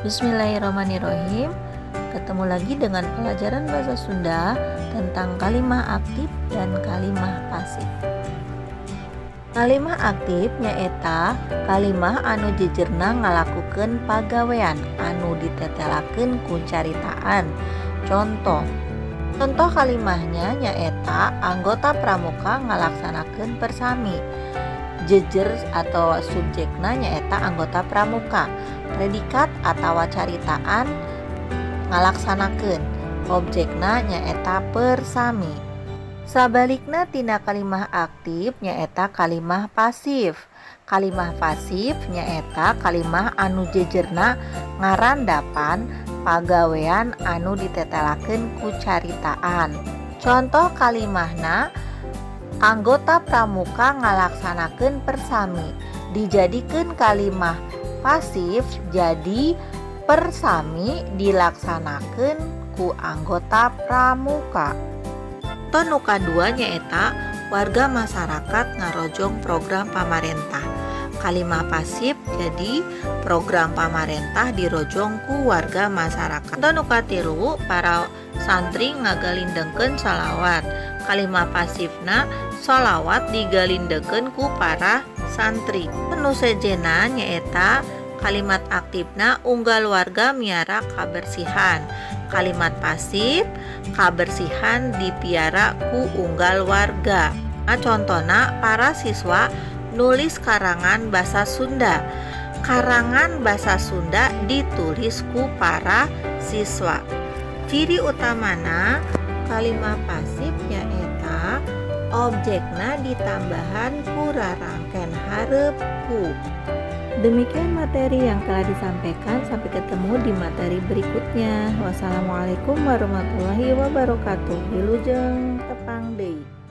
Bismillahirrahmanirrahim. Ketemu lagi dengan pelajaran bahasa Sunda tentang kalimah aktif dan kalimah pasif. Kalimah aktif nyaeta kalimah anu jejerna ngalakukeun pagawean anu ditetelakeun ku caritaan. Contoh Contoh kalimahnya nyaeta anggota pramuka ngalaksanakeun persami. Jejer atau subjekna nyaeta anggota pramuka. Predikat atau caritaan ngalaksanakeun. Objekna nyaeta persami. Sabalikna tina kalimah aktif nyaeta kalimah pasif. Kalimah pasif nyaeta kalimah anu jejerna ngarandapan pagawean anu ditetelakeun ku caritaan. Contoh kalimahna, anggota pramuka ngalaksanakeun persami. Dijadikeun kalimah pasif jadi persami dilaksanakeun ku anggota pramuka. Contoh nu kadua nyaeta warga masyarakat ngarojong program pamarentah. Kalimah pasif jadi program pamarentah dirojong ku warga masyarakat. Contoh nu katilu, para santri ngagalindengkeun sholawat. Kalimah pasifna sholawat digalindengkeun ku para santri. Nu sejenna nyaeta kalimat aktifna unggal warga miara kabersihan. Kalimat pasif kabersihan dipiara ku unggal warga. Nah, contohna para siswa nulis karangan bahasa Sunda. Karangan bahasa Sunda ditulis ku para siswa. Ciri utamana kalimah pasif nyaeta objekna ditambahan ku rarangken hareup ku. Demikian materi yang telah disampaikan. Sampai ketemu di materi berikutnya. Wassalamualaikum warahmatullahi wabarakatuh. Wilujeng tepang deui.